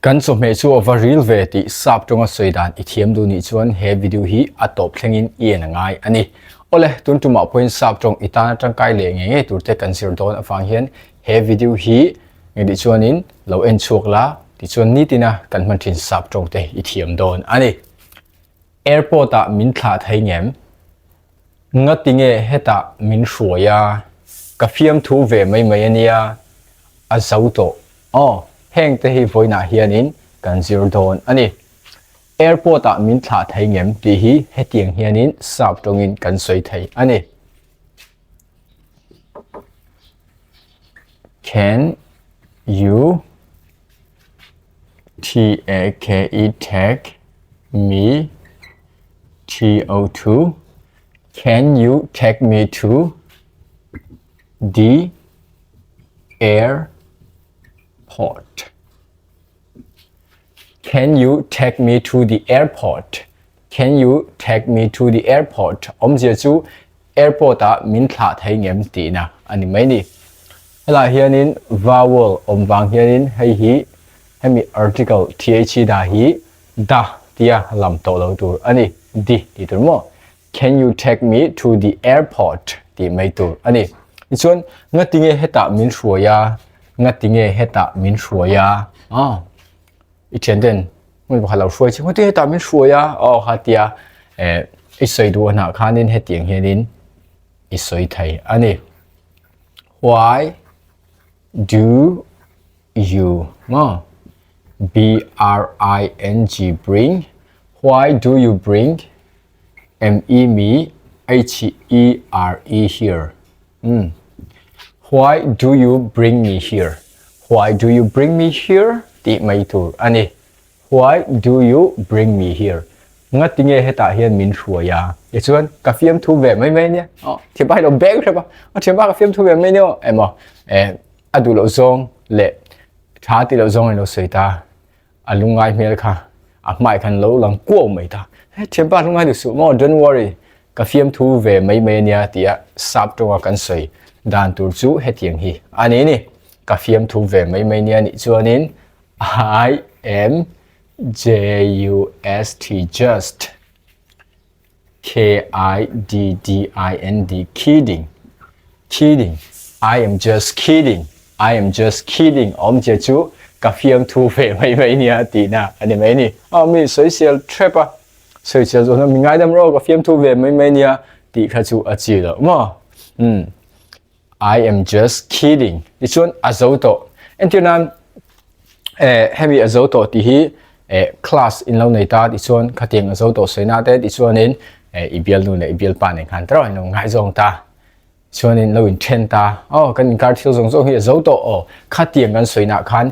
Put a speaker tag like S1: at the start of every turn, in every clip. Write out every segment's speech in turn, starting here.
S1: Kan chawhmeh chu a va ril ve tih sap tawnga sawi dan i thiam duh nih chuan he video hi a tawp thlengin i en a ngai a ni. Awle, tun tumah pawhin sap tawng i tana tangkai leh ngei ngei turte kan zir dawn avang hian he video hi ngei chuanin lo en chhuak la tichuan nitina kan hman thin sap tawng te i thiam dawn a ni. Airport ah min thlah thei ngem? Ngatinge hetah min hruai a? Ka fiamthu ve mai mai a nia, a zo tawh. Aw, heng te hi vawiinah hianin kan zir dawn a ni. Airport ah min thlah thei ngem tih hi hetiang hianin sap tawngin kan sawi thei a ni. Can you T-A-K-E take me T-O to Can you take me to the airport? Can you take me to the airport? Can you take me to the airport? Awmzia chu airport ah min thlah thei ngem tihna a ni mai ni. Helaiah hianin vowel awm vang hianin hei hi hemi article the da hi da tia lam tawh lo tur a ni, di tih tur maw? Can you take me to the airport tih mai tur a ni. Tichuan ngatinge hetah min hruai a, ngatinge hetah min hruai a, aw i thian ten hmun pakhat lo hruai che ngatinge hetah min hruai a, aw kha tia eh i sawi duh a hnah khanin hetiang hianin i sawi thei a ni. Why do you maw B R I N G bring why do you bring M E me H E R E here um why do you bring me here why do you bring me here tih mai tur a ni why do you bring me here ngatinge hetah hian min hruai a tichuan ka fiamthu ve mai mai nia aw thianpa hi lo beng hrep a a thianpa ka fiamthu ve mai nia aw emaw eh a duh loh zawng leh tha tih loh zawng in lo sawi ta a lungngai hmel kha a hmai khan lo lang kuau mai ta he thianpa lungngai duh suh maw don't worry ka fiamthu ve mai mai ania tia sap tawnga kan sawi dan tur chu hetiang hi a ni ni ka fiamthu ve mai mai nia nih chuanin I am J U S T just K I D D I N D kidding kidding I am just kidding I am just kidding awmzia chu ka fiamthu ve mai mai nia tihna a ni mai ni aw mi sawisel threp a sawisel zawhna mi ngaidam rawh ka fiamthu ve mai mai nia tih kha chu a chi loh maw um I am just kidding tichuan a zo tawh entir nan eh hemi a zo tawh tih hi eh class in lo nei ta tichuan khatiang a zo tawh sawi na te tichuanin eh i bialnu leh i bialpa nen khan tawh in lo ngaihzawng ta chuanin lo in then ta aw kan inkar thil zawng zawng hi a zo tawh aw khatiang kan sawi nah khan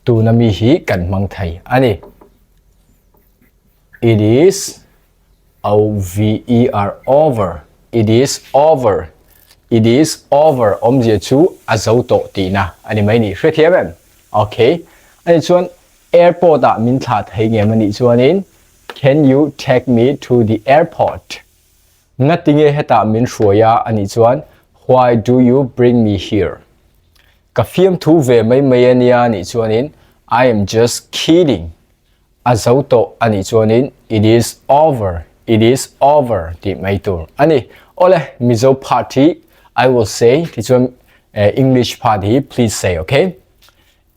S1: tuna mi hi kan hmang thei a ni it is O V E R over it is over it is over awmzia chu a zo tawh tihna a ni mai ni hrethiam em okay ani chuan airport ah min thlah thei ngem anih chuanin can you take me to the airport ngatinge hetah min hruai a anih chuan why do you bring me here ka fiamthu ve mai mai ania anih chuanin I am just kidding A zo tawh a nih chuanin it is over, it is over tih mai tur a ni. Awle, Mizo part hi I will say tichuan English part hi please say okay.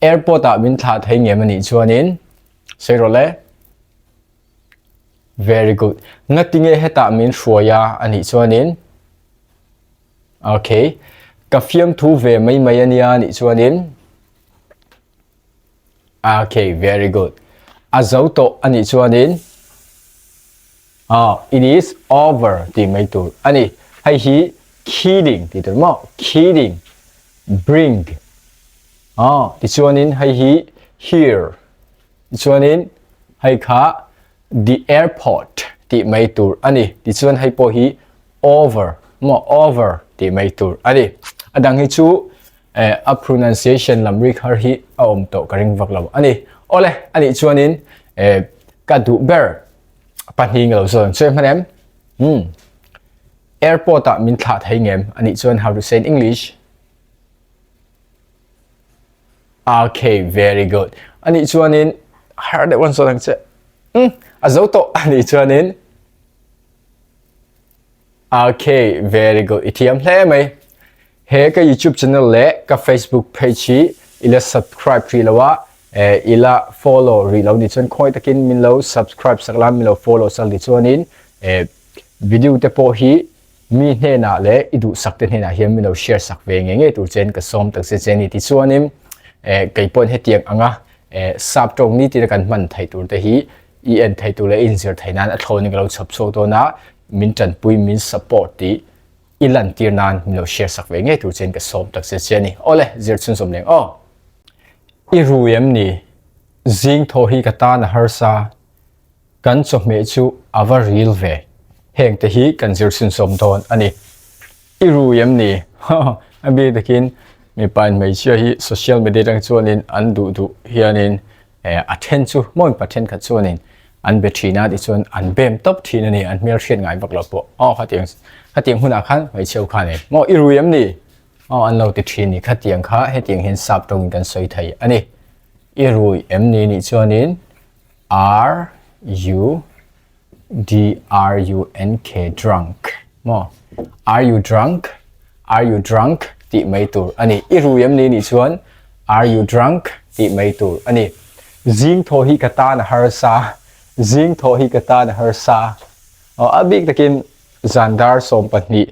S1: Airport ah min thlah thei ngem a nih chuanin sawi rawh le. Very good. Ngatinge hetah min hruai a a nih chuanin okay. Ka fiamthu ve mai mai a nia a nih chuanin Okay, very good. A zo tawh a nih chuanin ah, it is over tih mai tur a ni. Hei hi kidding tih tur maw? Kidding. Bring. Ah, tichuanin hei hi here. Tichuanin hei kha the airport tih mai tur a ni. Tichuan hei pawh hi over maw? Over tih mai tur a ni. A dang hi chu eh, a pronunciation lam rik har hi a awm tawh ka ring vak lo a ni. Awle, a nih chuanin eh, ka duh ber pahnih lo zawn chu hman em? Hmm. Airport ah min thlah thei ngem? A nih chuan how to say in English? Okay, very good. A nih chuanin Har deuh an zawt ang che. Um, a zo tawh a nih chuanin Okay, very good. I thiam hle mai. He ka YouTube channel leh ka Facebook page hi ila subscribe ri lo a, eh, ila follow ri lo ni chuan khawi takin min lo subscribe sak la, min lo follow sak ni chuanin eh, video te pawh hi mi hnenah leh i duhsak te hnenah hian min lo share sak ve ngei ngei tur chen ka sawm tak che che ni. Tichuanin eh, kei pawhin hetiang anga eh, sap tawng ni tina kan hman theih tur te hi i en thei tur leh i inzir theih nan a thlawnin ka lo chhawp chhuak dawn a, min tanpui, min support tih i lantir nan min lo share sak ve ngei tur chein ka sawm tak che che a ni. Awle, zir chhunzawm leng aw. I rui em ni? Zing thaw hi ka tan a harsa, kan chawhmeh chu a va ril ve. Heng te hi kan zir chhunzawm dawn a ni. I rui em ni? A bik takin mipa in hmeichhia hi social media atang chuanin an duh duh hianin a then chu maw mipa thenkhat chuanin an be thin a tichuan an bem tawp thin a ni an hmel hriat ngai vak lo pawh aw khatiang khatiang hunah khan hmeichhia khan e maw i rui em ni aw an lo ti thin ni khatiang kha hetiang hian sap tawngin kan sawi thei a ni i rui em ni nih chuanin R U D R U N K drunk maw are you drunk are you drunk tih mai tur a ni i rui em ni nih chuan are you drunk tih mai tur a ni zing thaw hi ka tan a harsa zing thaw hi ka tan a harsa aw a bik takin zan dar 12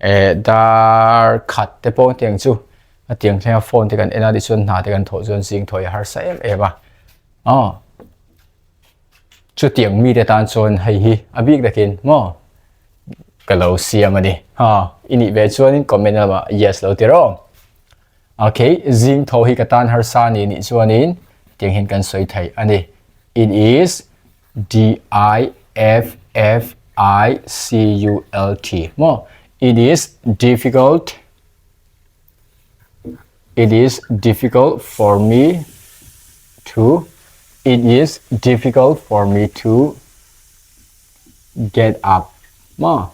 S1: eh dar khat te pawh tiang chu a tiang thlenga phone te kan en a tichuan hna te kan thawh chuan zing thaw hi a harsa em em a aw Chutiang mite tan chuan hei hi a bik takin maw ka lo siam a ni. Ha, i nih ve chuanin comment lamah yes lo ti rawh. Okay, zing tho hi ka tan harsa ni nih chuanin tiang hian kan sawi thei a ni. It is D I F F I C U L T maw. It is difficult It is difficult for me to It is difficult for me to get up ma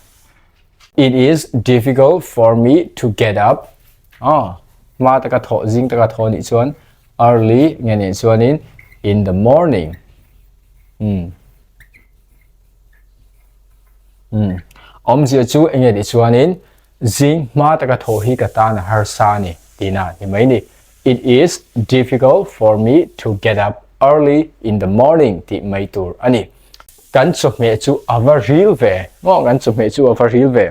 S1: It is difficult for me to get up ah ma taka tho zing taka tho ni chuan early nge ni chuanin in the morning um um awmzia chu enge ni chuanin Zing hma taka thaw hi ka tan a harsa a ni, tihna ni mai ni. It is difficult for me to get up early in the morning tih mai tur a ni. Kan chawhmeh chu a va ril ve. Maw kan chawhmeh chu a va ril ve.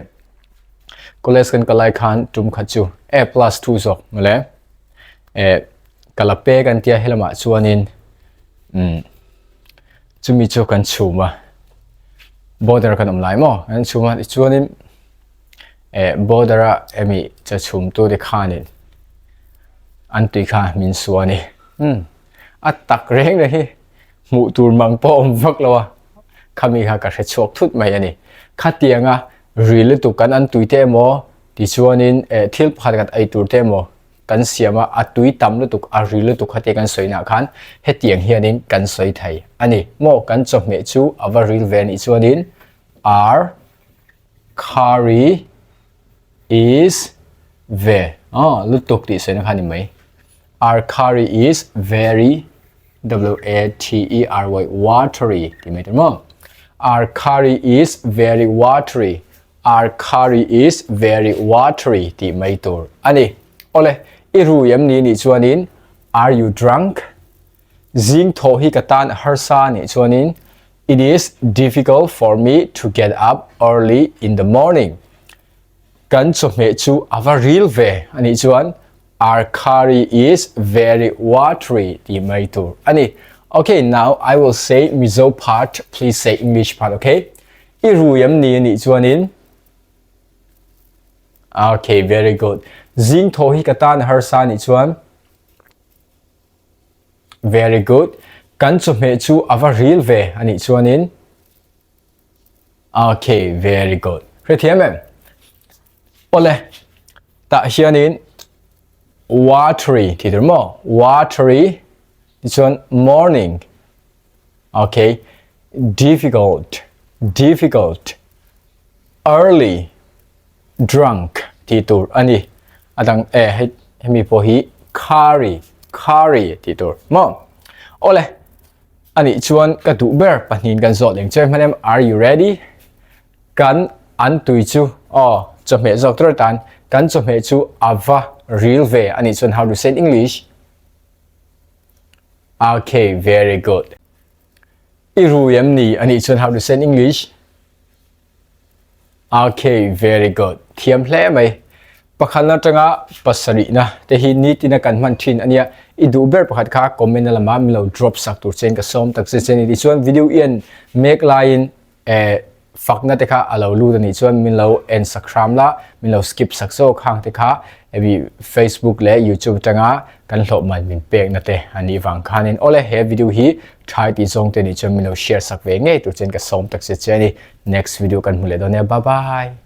S1: College kan kal lai khan tum khat chu A plus 2 zawk mawle. Eh, ka la pe kan tia helamah chuanin um, chumi chu kan chhum a. Border kan awm lai maw kan chhum a tichuanin eh border a emi cha chhum tu te khanin an tui kha min su a ni um a tak reng reng hi hmuh tur mang pawh awm vak lo a khami kha ka hre chhuak thut mai a ni khatianga ri lutuk kan an tui te emaw tichuanin eh thil pakhat kan ei tur te emaw kan siam a a tui tam lutuk a ri lutuk kha te kan sawi nah khan hetiang hianin kan sawi thei a ni maw kan chawhmeh chu a va ril ve anih chuanin ar Curry is ve ah lutuk tih sawi na kha ni mai. Our curry is very W A T E R Y watery tih mai tur maw. Our curry is very watery. Our curry is very watery tih mai tur a ni. Awle, i rui em ni nih chuanin are you drunk? Zing thaw hi ka tan a harsa nih chuanin It is difficult for me to get up early in the morning. Kan chawhmeh chu a va ril ve a nih chuan our curry is very watery tih mai tur a ni. Okay, now I will say Mizo part, please say English part, okay? I rui em ni a nih chuanin Okay, very good. Zing thaw hi ka tan a harsa nih chuan Very good. Kan chawhmeh chu a va ril ve a nih chuanin. Okay, very good. Hrethiam em? Awle, tah hianin watery tih tur maw? Watery tichuan morning. Okay, difficult, difficult, early, drunk tih tur a ni. A dang e hei hemi pawh hi curry, curry tih tur maw? Awle. Anih chuan ka duh ber pahnihin kan zawt leng che hman em? Are you ready? Kan an tui chu aw chawhmeh zawk tur atan kan chawhmeh chu a va ril ve anih chuan how to say in English? Okay, very good. I rui em ni anih chuan how to say in English? Okay, very good. Thiam hle mai. Pakhat atanga pasarihna te hi nitina kan hman thin ania. I duh ber pakhat kha comment na lama min lo drop sak tur chen ka sawm tak che che ni. Tichuan video i en mek laiin eh fakna te kha a lo lut anih chuan min lo en sak hram la, min lo skip sak zawk hang te kha maybe Facebook leh YouTube atanga kan hlawh man min pekna te anih vang khanin awle he video hi Thai tih zawng te nih chuan min lo share sak ve ngei tur chuan ka sawm tak che che a ni. Next video kan hmu leh dawn nia. Bye bye.